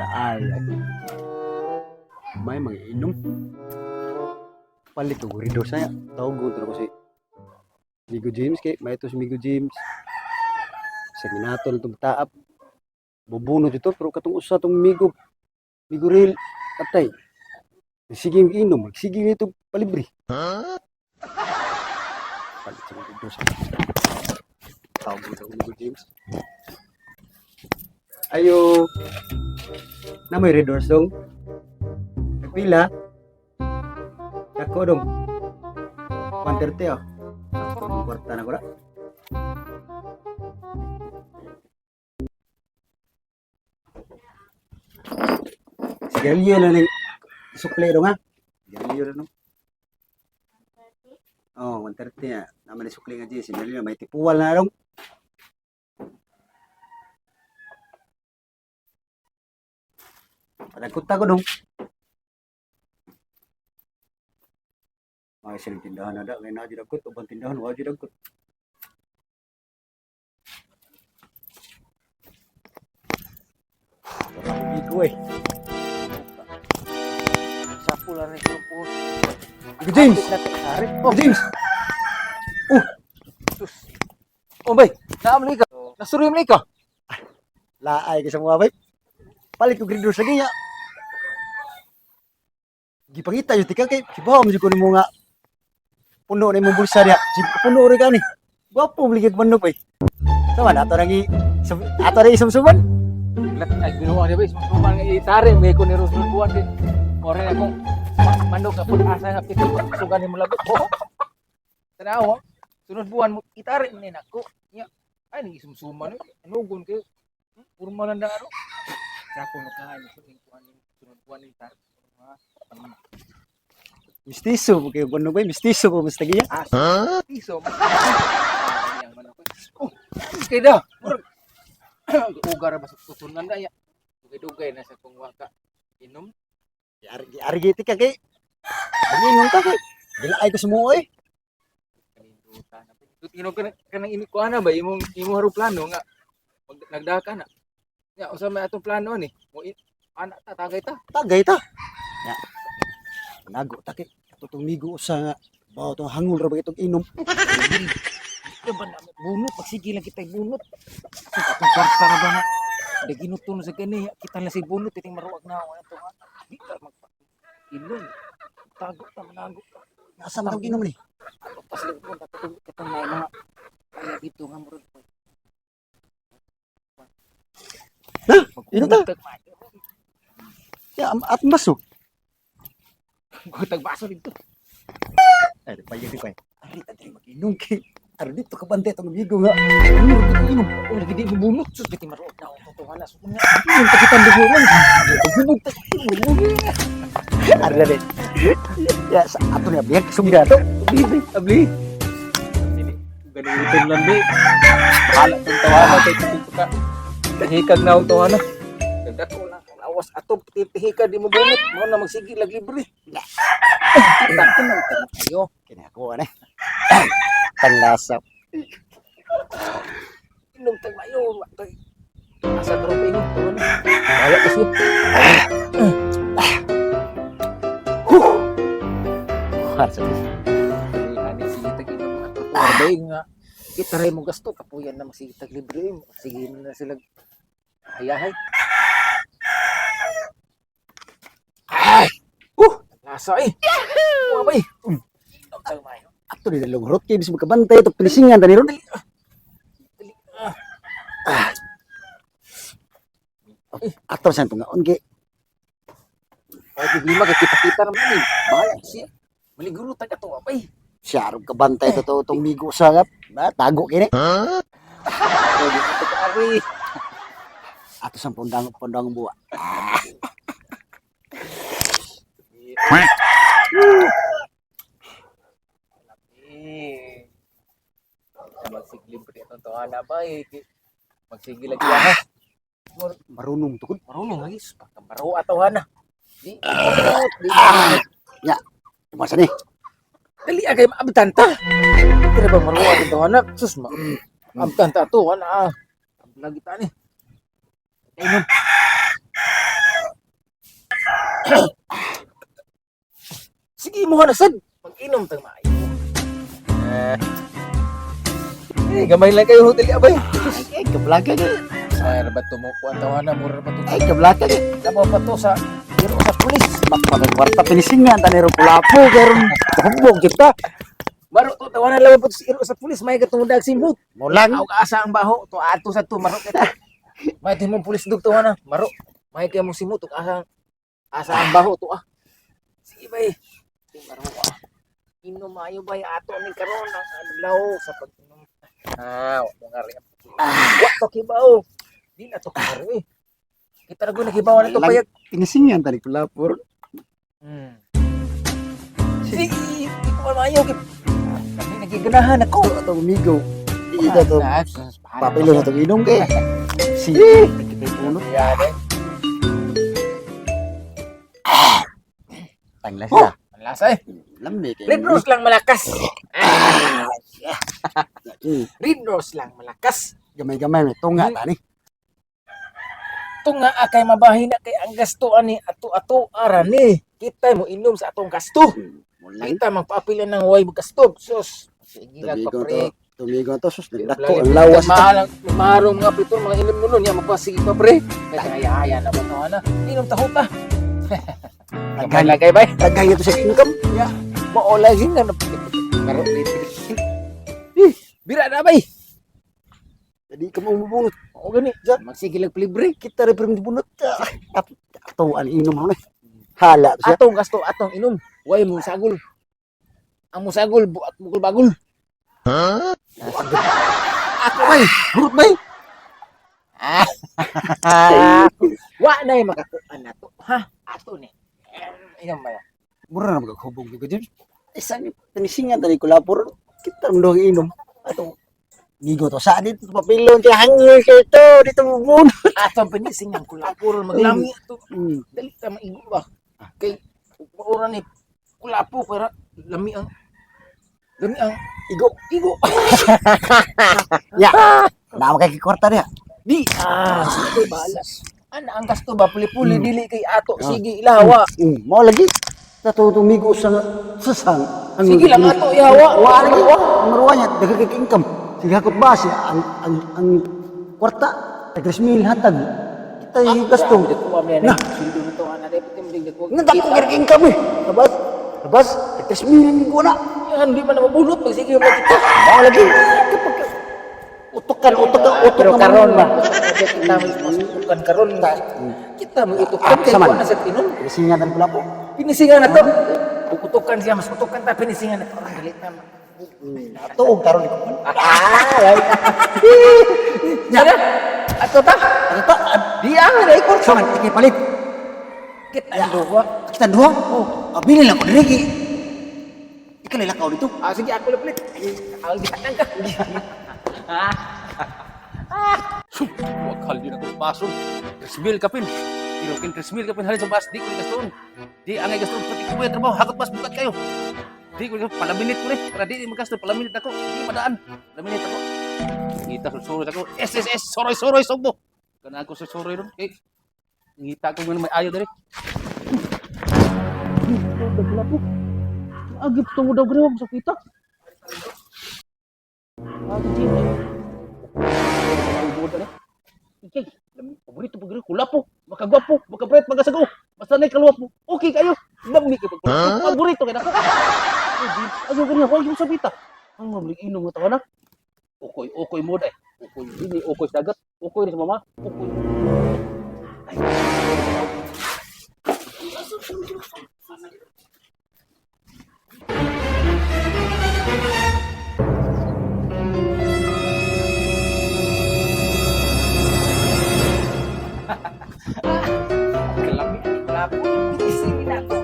Ay, ay. May mga inom. Palit ko rido saya. Tawag ko si Migo James kay may ito si Migo James. Sa ginatol itong taap. Bubuno dito pero katong usa tong Migo. Migo real patay. Sige yung inom, sige ito palibre. Palit sa Migo James. Tawag ko Migo James. Ayo. Na may red doors dong. Nagpila. Dako dong. 130 ah. Sakto ng kwarta na ko ra. Sigarilyo na ning sukli dong ha. Sigarilyo na dong. Oh, 130 na. Naman ni sukli nga di sigarilyo may tipuwal na dong. Padagkot ko dong. Mga silang tindahan na da, ngayon na dagkot, ubang tindahan, wala di dagkot. Iko eh. Sapo lang rin yung puhon. Iko James! Oh, Iko James! sus. Oh, bay. Naam ka. Nasurim ni ka. Laay ka sa mga bay. Palit ko green sa giya. Gipangita yung tika kay kibaw mo jud ko nimo nga puno na imong bulsa diha. Sige, puno rin ka ni. Gwapo bligid manok bay. Sama na ato nang ato rin isumsuman. Lat ay binuang ni bay. Sumusuman nga itari may ko ni Rosman buwan kay. Ore na kung manok ka pud asa nga pito sugan ni mo lagot. Oh. Tanaw. Sunod buwan mo itari man ni nako. Nya. Ay nang isumsuman eh. Anugon kay purma lang na ano. Sako no kain ning kuan ning sunod buwan ning tari. Mga Mistiso po kayo manok bay, mistiso po mas tagiya. Ah, piso. Yang man ako. Oh, kay da. Murag ugar ba sa tutunan da ya. Dugay-dugay na sa kung waka inom. Giargi argi tika kay. Mangingon ka kay. Dilaay ko sa mo eh. Kaninduta na. Inom ka kanang ini kuana ba imong imong aeroplano nga mag, nagdaka na. Ya usa may atong plano ni. Mo anak ta tagay ta. Tagay ta. Ya. Nago ta kay. Ato tong migo usa nga bawo tong hangol ra ba itong inom. Di ba na bunot pagsige lang kita bunot. Atong kwarta ra ba nga. Di ginuto na sa kani kita lang si bunot iting maruag na ako ato nga. Di ta magpa inom. Tago ta manago. Asa man tong inom ni? Paslig ko ta katong katong may mga kaya dito nga murag. Ha? Inom ta? Ya, at baso. Gutag baso dito. Ay, payag di ko eh. Ari ta diri mag-inom kay. Ari dito ka bantay tong migo nga. Ano ra itong inom? Oh, lagi di bubunot sus kiti maruag na ako to wala so nga. Inom ta kitang duhuron. Bubog ta. Ari na din. Ya, sa ato ni ablihan sugda to. Abli, abli. Sini, ganuton lang di. Bahala tong tawana kay kitong ka. Hikag na akong tawana. Nagdako lang ang awas ato pihikag di mo bunot. Mo na magsige lagi libre. Kita ko lang tayo. Kinakuha na. Panlasa. Inom tag mayo. Asa karon pa ingon tuon. Bahala kasi. Harsa. Ani sige tag inom ato to nga. Kita ray mo gasto kapuyan na magsige tag libre. Sige na sila hayahay. Ay! Lasa eh. Yahoo! Bay. Inom tag mayo. Ato ni dalong rot kay bisag kabantay to pilisingan tani ron. Dali. Ah. Ato sa itong ngaon kay Ay problema kay kita-kita naman eh. Bahala siya. Maliguro tag ato bay. siya arog kabantay to to tong migo sa nga. Ba, tago kini. Pwede ato ka ari. Ato sa pundang pundang buwa. Eh. Magsiglibre atong tawana bay. Magsige lagi ha. Marunong tukod. Marunong lagi pagkamaro ato ha na. Di. Di. Ya, masa ni? Dali agay maabtan ta. Kira ba maruwa atong tawana? Sus ma. Abtan ta ato ana ah. Lagi ta ni. Inom. Sige mo na sad. Mag-inom tag maayo. Eh. Eh, gamay lang kayo hotel abay. Ay, kablaka ka. Ay, rabat to mo kuan tawana mura rabat to. Ay, kablaka ka. Labaw pa to sa biro sa pulis. Mapatay kwarta pinisingan tani ro kulapo karon hubog kita. Maro to tawana labaw pa to sa iro sa pulis may katundag simhot. Mulang. Aw kaasa ang baho to ato sa to maro kita. May mo pulis dug tawana maro. May kay mo simhot ug asa asa ang baho to ah. Sige bay. Sige, maro ah. Inom maayo bay ato ni karon ang adlaw sa pag-inom. Ah, wa mo nga rin. Wa to kibaw. Di na to karo eh. Kita ra gud nakibaw na to Lang. payag. Pinisingan tani kulapo. Hmm. Sige, di ko man maayo kay kami nagiganahan ako. Ato amigo. Ito to papilo na tong inom kay. Sige, kita puno. Yeah, eh. Tangla siya. Ang lasa eh. Lamig kay. Red Rose lang malakas. Hmm, Red Rose lang malakas. Gamay-gamay may tunga tani. Tunga akay mabahin na kay ang gasto ani ato-ato ara ni. Kita mo inom sa atong gasto. Mulang. Kita magpaapila ng way gasto. Sus. Sige lang Tumigo pa to. pre. Tumigo to sus nagdako ang lawas. Mahal ang maharong mga pitor mga inom mo nun. Ya magpasige pa pre. Kaya haya na ba to ana? Inom taho pa. Daghan Lagay bay. daghan ito sa income. Mao lagi nga na. Maro Eh, bira na bay. Jadi ka mo mabunot. Oo gani. Magsige lang libre. Kita rin pero bunot. Ato ang inom mo na. Hala siya. Atong gasto atong inom. Way mo sagol. Ang musagol buat mugol bagol. Ako bay, burot bay. Ah. Wa na makakuan nato, ha? Ato ni. Inom ba? Mura na magkahubog ko James. Isang pinisingan tani kulapo. Kita rin doang inom. Ato Migo to sa dito papilon kay hangir kay to dito mabunot. Ato ang pinising ang kulapuro maglami ato. Dali ta maigo ba? Kay maura ni kulapo para lami ang Igo. igo. Ya. Nawa kay kwarta niya. Di ah, sige bahala. Ana ang gasto ba puli-puli dili kay ato Ah. sige ilawa. Mo lagi. Tato tumigo sa sasang. Ang Sige lang ato ihawa. Wa lagi. Maruwa niya daghan kay income. Sige hakot ba siya ang ang kwarta tag 3,000 hatag. Kita yung gasto. Na. Na. Sildo na to ana dapat mo dig Nga dako kay income eh. Labas. Labas. Tag 3,000 ko na. Yan di man mabunot magsige mo kita. Mao lagi. Kapag utokan utok utok Pero ka karon man. ba kita mo masukan karon kita mo utukan kay Saman. kuan na sa tinon. Pinisingan tani kulapo. Pinisingan na to. Utukan siya mas utukan ta pinisingan na to. Ang galit na. Ato og karon ko. Ah, ya. Ato ta. Ato ta. Di ah, dai ko. Saman ikay palit. Kita duwa. Kita duha. Oh, abili lang ko diri. Ikaw lakaw dito. Ah, sige ako laplit. Ang gihatang ka. Wakal din ako baso. 3,000 kapin. Pero kin 3,000 kapin halin sa bas, di ko ni gastoon. Di angay gastoon pati ko trabaho, hakot bas bukat kayo. Di ko ni palaminit ko ni, para di magasto palaminit ako, di madaan. Palaminit ako. Ngita susuroy ako. S S S soroy soroy sugbo. Kana ako susuroy ron kay ngita ko nga may ayo diri. Agip tungod daw gani sa kita. Agip. Ikay, paborito pag kulapo, makagwapo, makabret, magasago. Basta na kaluwap mo. Okay kayo. Lami kay pag paborito kay nako. Ayo ganyan, wag yung sabita. Ang mablig inom nga tawa na. Ukoy, ukoy mo dai. Ukoy ini, ukoy sa dagat, ukoy rin sa mama, ukoy. Kalami ani kulapo. Pinisingin na to.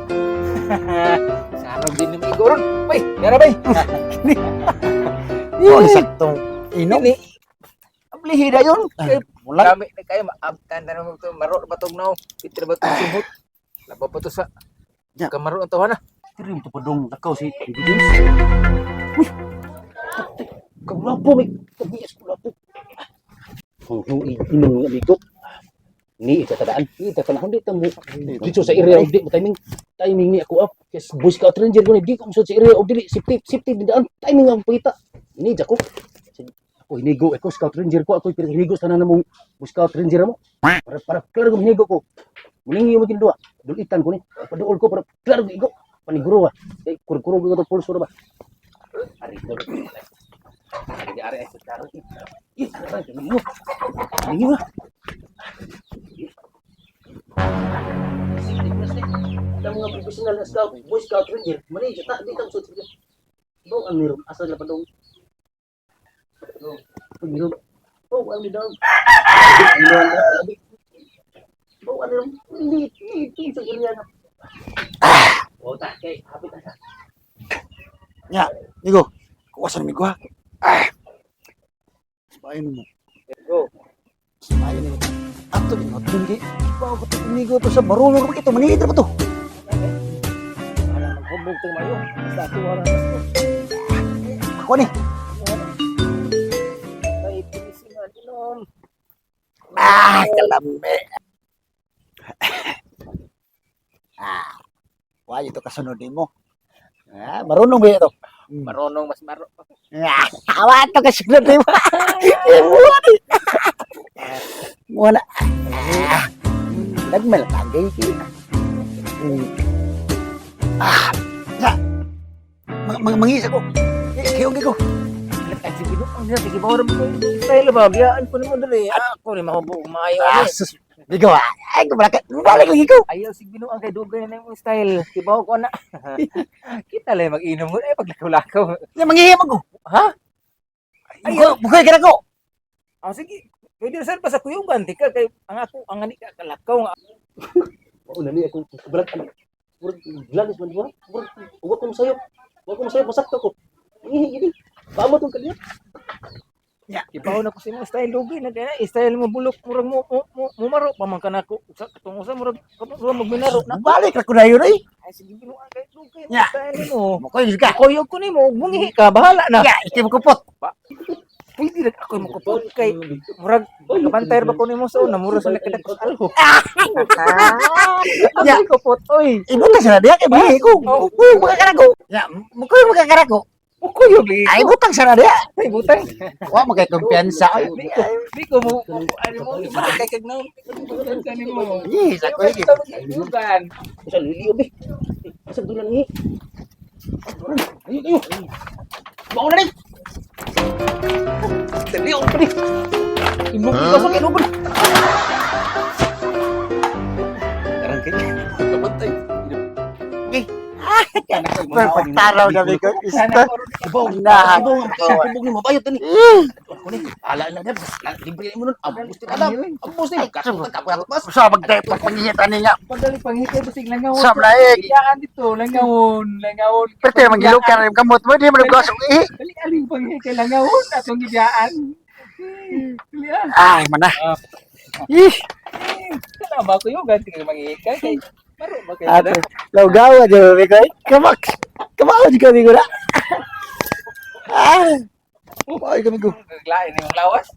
Sarong din ng igoron. Bay, dara bay. Oh, saktong inom. Ini. Ablihi na yun. Kay Mulang. Kami na kayo maabtan na naman ito. Maro na batong naw. Pitra batong simhot. Laba pa to sa Ya. kamaro ang tawa na. Diri mo padong lakaw si Baby James. Uy. Kulapo may tabiyas kulapo. Oh, no, inom nga amigo. Ni ita tadaan, ni ita tanahon di ta mo. Dito sa area og di mo timing timing ni ako up. Kes Boy Scout Ranger ko ni di ko musod sa area og dili safety safety di daan timing ang pangita. Ni ja ko. Ako hinigo ako Scout Ranger ko ako pero hinigo sa tanan mong Boy Scout Ranger mo. Para klaro kong hinigo ko. Muning yung maging duwa. Dulitan ko ni. Paduol ko para klaro ko igo. Paniguro ba. Kay kurkuro ko to pulso ra ba. Ari ko. Ari ari ay sa klaro. Ih, ari mo. Ninyo ba? Ang mga professional na scout, Boy Scout Ranger, mani siya ta, di ka musod. Bo ang nirom, asa na pa dong. Nirom. Bo ang nirom. Ang nirom. Bo ang nirom. Hindi, hindi sa area na. O ta, kay hapit na. Nya, Migo. Kuwasan migo ha. Ah. Sabayan mo. Go. Sabayan mo. Ato ni matunggi. Bawo ko to migo to sa marunong ka ito maniid ra ba to? Wala maghubog tong mayo. Sa ato wala na. Ako ni. Kay pinisiman inom. Ah, kalame. Ah. Wa ito kasunod nimo. Ah, marunong ba ito? Marunong mas maro. Ah, awa to kasunod nimo. Mo ni. Mo na. Ah. Nagmal tagay ki. Ah. Ya. Mang mangis ako. Kiyong ko. Ay sige no, ang sige ba mo style ba biyaan ko nimo diri. Ako ni mahubog maayo Ah, ani. sus. Bigo ah. Ay, kumalaki. Balik lagi ko. Ayaw sig binuang kay dugay na imong style. Kibaw ko na. Kita lang mag-inom mo ay paglakaw-lakaw. Ya, manghihim ako. Ha? Ay, bukay ka na ko. Ah, sige. Pwede saan pa sa kuyugan di ka kay ang ako ang ani ka kalakaw nga. Mao na ni ako kabalag ano. Murag glanis man ba? Murag uwa ko sayop. Uwa ko sayop masakto ko. Mangihi gini. Paamo tong kaliya. Kibaw na ko sa imong style dugay na kay style mo bulok murag mo mumaro pa man kanako. Sa katong usa murag murag magminaro na. Balik ra ko na yun ay. Ay sige binuang kay dugay Nya. mo style mo. Mukoy ka. Kuyog ko nimo, mungihi ka, bahala na. Ya, iti mo kupot. Pwede ra ako makupot kay murag kabantay ra ba ko nimo sa una murag sa nakadakos alho. Ya. Ako kupot oy. Ibuta sa diya kay buhi ko. Mukoy makakara ko. Ya, mukoy makakara ko. Mukuyog lagi. Ay, butang sa diya. Ay butang. Wa magkay kumpiyansa. Ay, Di ko mo ano mo di ba kay kag naon nimo. Yes, ako iki. Bukan. Sa liliyo be. Asa dulan ni? Ayo ayo. Mao na ni. Dali pa ni. Imong ka sa kinuban. Karang kay. Kabantay. Pagtaraw na ko. Sana Ibaw Na. Ibaw ang kubog ni mabayot ani. Ako ni ala na niya libre mo nun. Ambos ni alam. Ambos ni kasutan ka mas. Sa magtay pagpangitan niya. Pagdali panghikay basig langawon. Sa laig. Iyaan dito langawon, langawon. Perte manggilok ka rin kamot mo di mo nagkasok eh. Dali aling panghikay langawon atong gibiyaan. Dali ah. Ay, mana. Ih, Kana ba ko yung ganti kay manghikay kay maro ba kay ate, laugawa dyan, ko. Kamak. Kamaw di kami ko na. Ah. Ay, kami ko. Naglain imong lawas.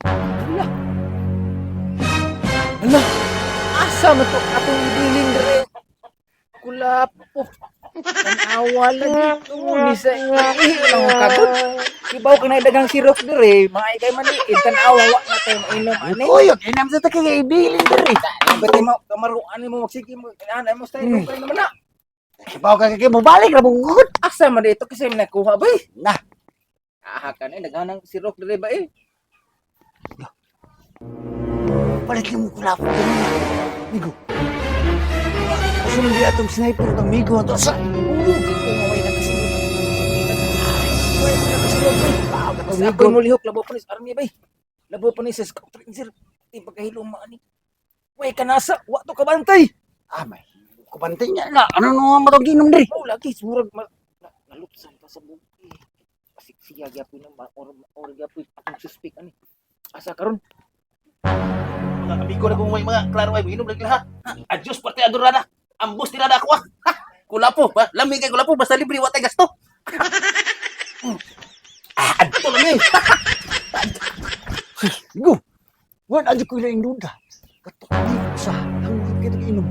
Hala. Asa man to atong ibilin dire? Kulapo. Tanawa lagi tungo ni sa ihi lang ang kagod. Ibaw ka na dagang sirok dire, maay kay maniid tanawa wa na tayo mainom ani. Uy, inam sa takay ibilin diri. Ba't mo kamaruan mo magsige mo inana mo style kay naman na. Ibaw ka kay mo balik ra mo gud. Asa man dito kasi may nakuha bay. Na. Ah ka na naghanang sirok dire ba eh. Palit mo kulapo kanina. Migo. Asa man di atong sniper tong Migo ato sa. Ulo ko maway nakasulod. Way nakasulod bay. Atong Sa Migo. ako mo lihok labo pa ni sa army bay. Labo pa ni sa scout ranger. Di pagkahilom maani. Way kanasa, wa to kabantay. Ah, may. Kubantay niya na. Ano no matong ginom diri? Oh, lagi murag ma, na, nalutsan pa sa buki. Kasi siya gyapon na ma- or gyapon atong suspect ani. Asa karon? Mga amigo na kung may mga klaro ay inom lagi ha. Adios parte adorada. Ambos tirada ako ah. Ha? Kulapo ba? Lami kay kulapo basta libre wa tay gasto. Ah, adto lami. Migo. Wala jud ko ilang duda. Kato ni sa ang kita inom.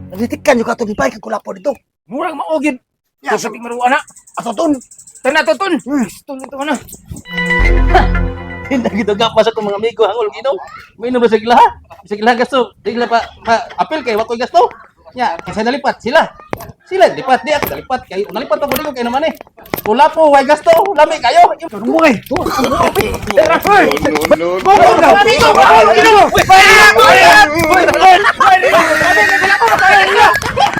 Naditikan yung kato gipay kag kulapo dito. Murag maugid. Ya, Sa ting maruana. Ato ton. Tana to ton. Pistol ito na. Hindi gito pa sa akong mga amigo hangol ginom. Mainom na sa ila. Sa ila gasto. Di ila pa, pa apel kay wa koy gasto. Nya, kasi nalipat sila. Sila lipat di ako nalipat kay nalipat ako dito kay naman eh. Wala po way gasto, lami kayo. Mo kay. No, no, no. Amigo, amigo. Uy, uy, uy, uy, uy, uy, uy, uy, uy, uy, uy, uy, uy,